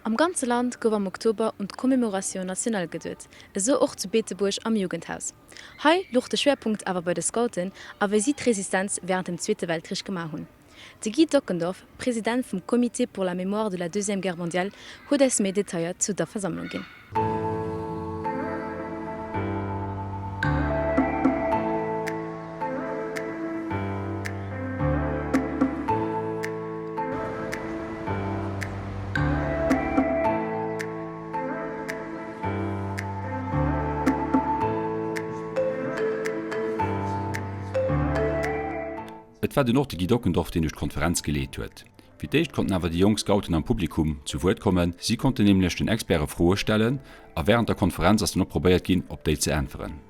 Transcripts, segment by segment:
Am ganze Land gouf am Oktober un d'Commémoration nationale geduet, esou och zu Beetebuerg am Jugendhaus. Hei louch de Schwerpunkt awer bei de Scouten a wéi si d'Resistenz wärend dem Zweete Weltkrich gemaach hunn. De Guy Dockendorf, President vum Comité pour la mémoire de la deuxième guerre mondiale, huet eis méi Detailler zu der Versammlung ginn. Et war dunn och de Guy Dockendorf, deen duerch d'Konferenz geleet huet. Fir d'éischt konnten awer déi jonk Scouten am Publikum zu Wuert kommen. Si konnten nämlech den Experte Froe stellen a wärend der Konferenz ass dann och probéiert ginn, op déi ze äntweren.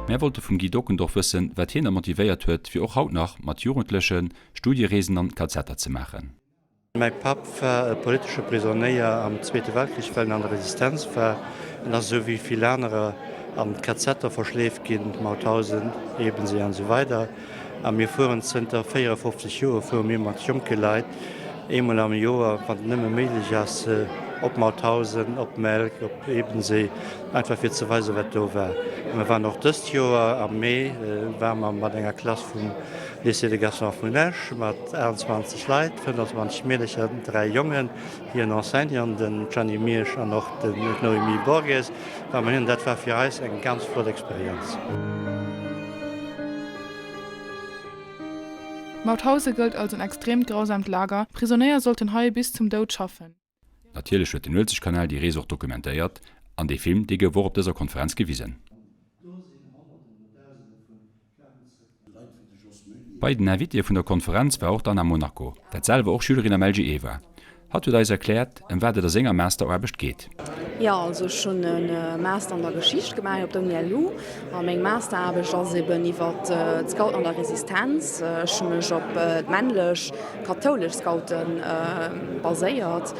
Mär wollte vum Guy Dockendorf wëssen, wat hien da motivéiert huet, fir och haut nach mat Jugendleche Studiereesen an d'KZer ze maachen. Mäi Papp war e politesche Prisonéier am Zweete Weltkrich, well en an der Resistenz war. En ass esou wéi vill anerer an d'KZer verschleeft ginn, Mauthausen, Ebensee an esou weider. A mir fueren zënter 54 Joer fuere mir mat jonke Leit eemol am Joer, wann et nëmme méiglech ass, op Mauthausen, op Melk, op Ebensee, einfach fir ze weisen, wat do war. A mir waren och dëst Joer am Mee ware mer mat enger Klass vum Lycée de Garçons vun Esch mat 28 Leit, 25 Meedercher, 3 Jongen, hiren Enseignant, den Gianni Miersch an och den Noémie Borges ware mer hin. Dat war fir eis eng ganz flott Experienz. Mauthausen gëllt als en extreemt grausamt Lager, Prisonéier sollten hei bis zum Doud schaffen. Natierlech huet den Uelzechtkanal déi Rees och dokumentéiert an dee Film, dee gouf och op dëser Konferenz gewisen. Bei den Invitéë vun der Konferenz war och d'Anna Monaco, dat selwer och Schülerin am LGE war. Hatt huet eis erkläert, ëm wat et a senger Masteraarbecht geet. Jo, also ech hunn e Master an der Geschicht gemaach op der Uni LU a meng Masteraarbecht ass eben iwwer d'Scouten an der Resistenz. Ech hu mech op d'männlech kathoulesch Scoute baséiert.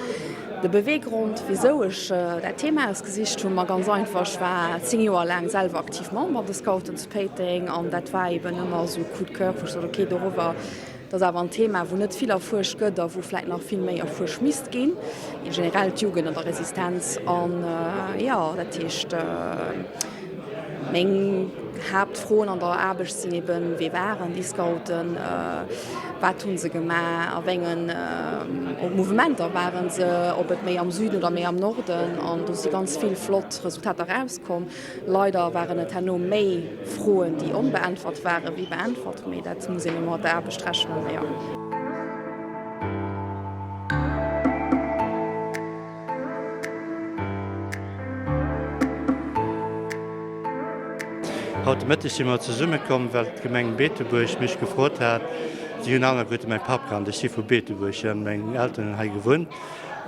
De Beweegrond, wisou ech dat Thema ausgesicht hunn, ma ganz einfach, ech war 10 Joer laang selwer aktiv Member an de Scouten zu Péiteng an dat war eben ëmmer esou e Coup de coeur, wou ech sot, okay, doriwwer Dat ass awer en Thema, wou net vill erfuerscht gëtt a wou vläicht nach vill méi erfuerscht misst ginn, generell d'Jugend an der Resistenz. An jo, dat heescht, meng Haaptfroen an der Aarbecht sinn eben, Wie waren déi Scouten? Wat hu se gemaach? A wéi engen Mouvementer ware se? Ob et méi am Süden oder méi am Norden? An do si ganz vill flott Resultater erauskomm. Leider waren et herno méi Froen, déi onbeäntwert waren, wéi beäntwert, mee dat muss een ëmmer mat der Aarbecht rechnen, jo. Haut de Mëtteg si mer zesummekomm, well d'Gemeng Beetebuerg mech gefrot hat. Si hunn alleguerte mäi Papp kannt. Ech si vu Beetebuerg an meng Elteren hunn hei gewunnt.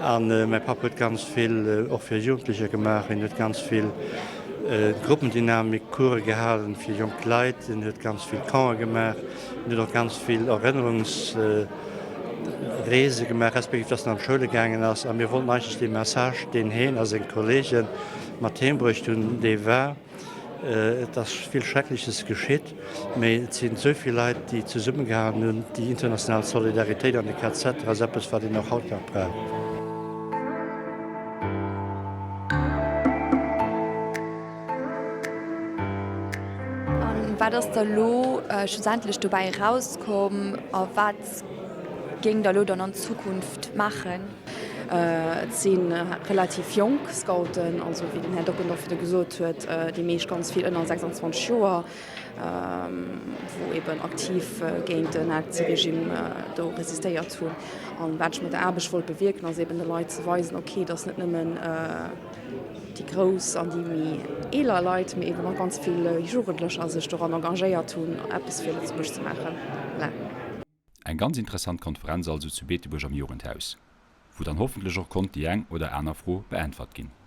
A mäi Papp huet ganz vill och fir Jugendlecher gemaach. Hien huet ganz vill Gruppendynamik-Course gehalen fir jonk Leit. Hien huet ganz vill Campe gemaach. Hien huet och ganz vill Erënnerungsreese gemaach, respektiv dass en an d'Schoule gaangen ass. A mir wollten eigentlech dee Message, deen hien a seng Kollege mat heem bruecht hunn, dee war, Et ass vill Schreckleches geschitt, mee et sinn esou vill Leit, déi zesummegehalen hunn. Déi international Solidaritéit an de KZ ass eppes, wat een och haut nach brauch. A wat ass da lo schlussendlech dobäi erauskomm a wat géingt der lo dann an Zukunft maachen? Et si relativ jonk Scouten, also wéi den Här Dockendorf virdu gesot huet, déi meescht ganz vill ënner 26 Joer, wou eben aktiv géint den Naziregime do resistéiert hunn. An wat ech mat der Aarbecht wollt bewierken, ass eben de Leit ze weisen, okay, et ass net nëmmen déi grouss an déi méi eeler Leit, mee eben och ganz vill Jugendlecher sech doran engagéiert hunn, eppes fir Lëtzebuerg ze maachen. Eng ganz interessant Konferenz also zu Beetebuerg am Jugendhaus, wou dann hoffentlech och konnt déi eng oder aner Fro beäntwert ginn.